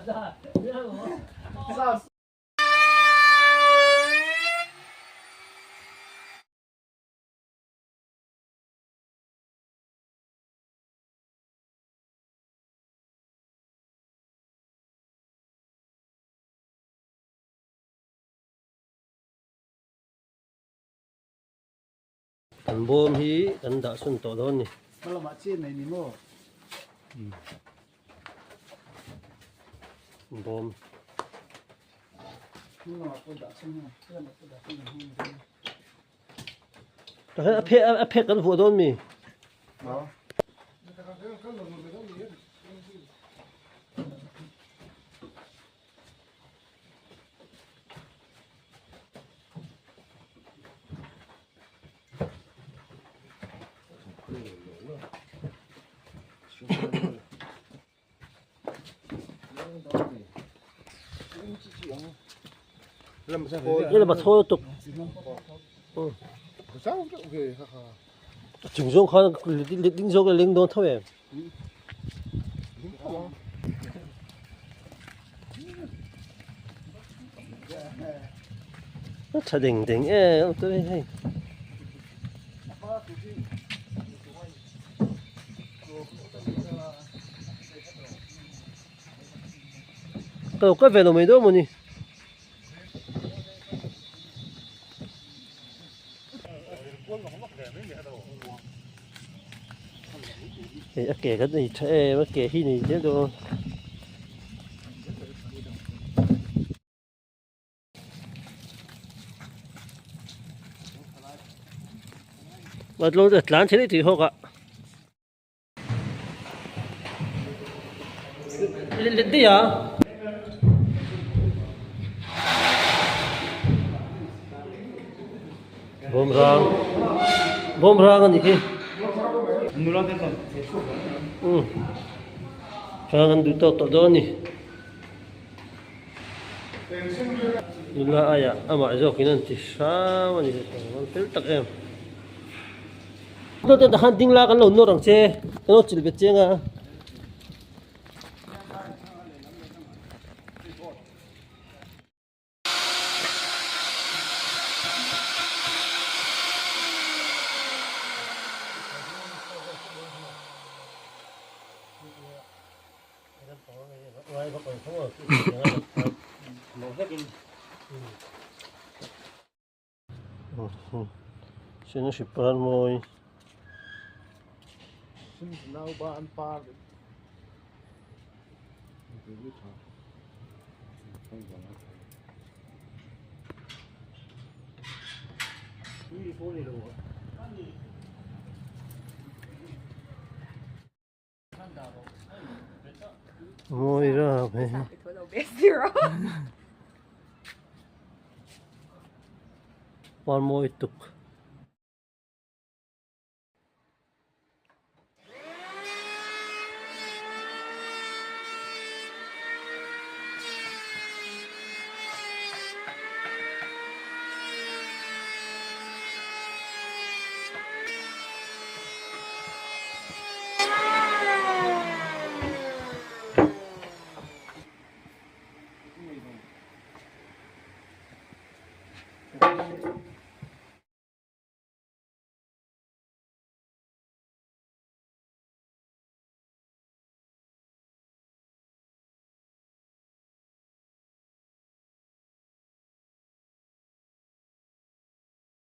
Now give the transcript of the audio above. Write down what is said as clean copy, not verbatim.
Kan bawm hi kan dah sun tawh dawn ni. Hmalamah chian nei ni maw? Bawm. Hmalamah pawh dah sun a, hmalamah pawh dah sun a hmang dawn. A phek a phek kan vuah dawn mi? Aw. Cái là mà thôi tục. Chúng dông khó đinh dông cái linh đôn thôi em. Tha ding ding e awm tawh hei. Ka lo kal ve lo mai dawn mawni. Hei a ke kan nei tha em a ke hi nei zel dawn. Tlan thei tih hawk ah. Let daih a. Bawmrang bawmrang a nih hi. Umm rang an duh tawk tawh dawn a ni. Nula aiah amah zawkin an ti hrang a ni an fel tak em. Dawt dawt ah khan ding la kan lo nawr ang che kan lo chilh bet chiang a. Sin hri par mawi. Mawi rap hei. Par mawi tuk.